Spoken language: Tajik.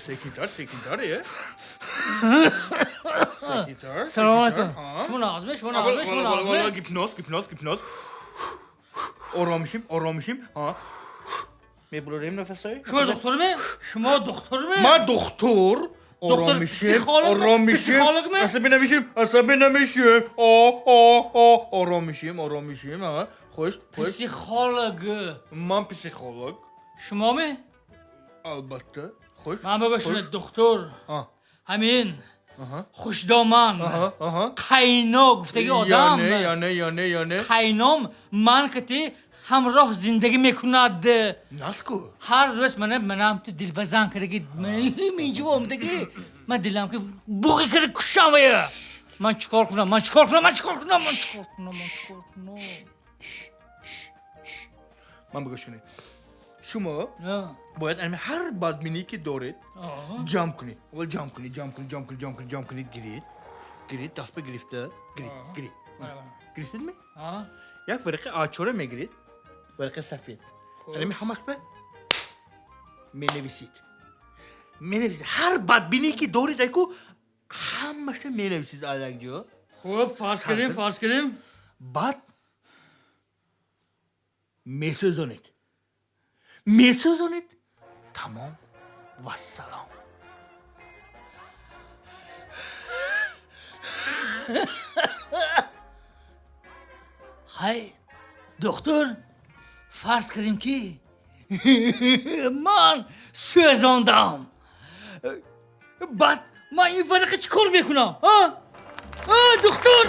Секретарь, секретарь. Салом алейкум. Шумо нағзме, шумо нағзме, шумо нағзме. Гипноз, гипноз, гипноз. Ором мешим, ором мешим. Ҳа. Мебурем нафасай. Шумо духтурме? Шумо духтурме? Ман духтур. Доктор Ором мешим, психолог ме? ором мешим. Психолог ме? Асаби намешим, асаби намешим. О, о, о, ором мешим, ором мешим. Ҳа. Хуш, хуш. Психолог. Ман психолог. Шумо ме? Албатта. Хуш. Ман бигӯ шумо духтур. Ҳа. Ҳамин. Аҳа. Хушдоман. Аҳа, аҳа. Қайно гуфтаги одам. Яъне, яъне, яъне, яъне. Қайном ман кати ҳамроҳ зиндагӣ мекунад. Наску. Ҳар рӯз мана манам ту дилбазан кардаги минҷо омадаги ман дилам ки буғи карда кушам вая. Ман чикор кунам? Ман чикор кунам? Ман чикор кунам? Ман чикор кунам? Ман чикор кунам? Ман бигӯ шунед. Шумо бояд ами ҳар бадбинӣ ки доред ҷамъ кунед. Аввал ҷамъ кунед, ҷамъ кунед, ҷамъ кунед, ҷамъ кунед, ҷамъ кунед, гиред. Гиред, даст ба гирифта, гиред, гиред. Гирифтед ми? Як варақа А4 мегиред, варақа сафед. Ами ҳамаш ба менависед. Менависед. Ҳар бадбинӣ ки доред, айку ҳамаша менависед аз як ҷо. Хуб, фарз кардем, фарз кардем. Баъд месӯзонед. Месӯзонед. Тамом. Вассалом. Ҳай, доктор, фарз кардем ки ман сӯзондам. Баъд ман ин варақа чӣ кор мекунам? А? А, доктор?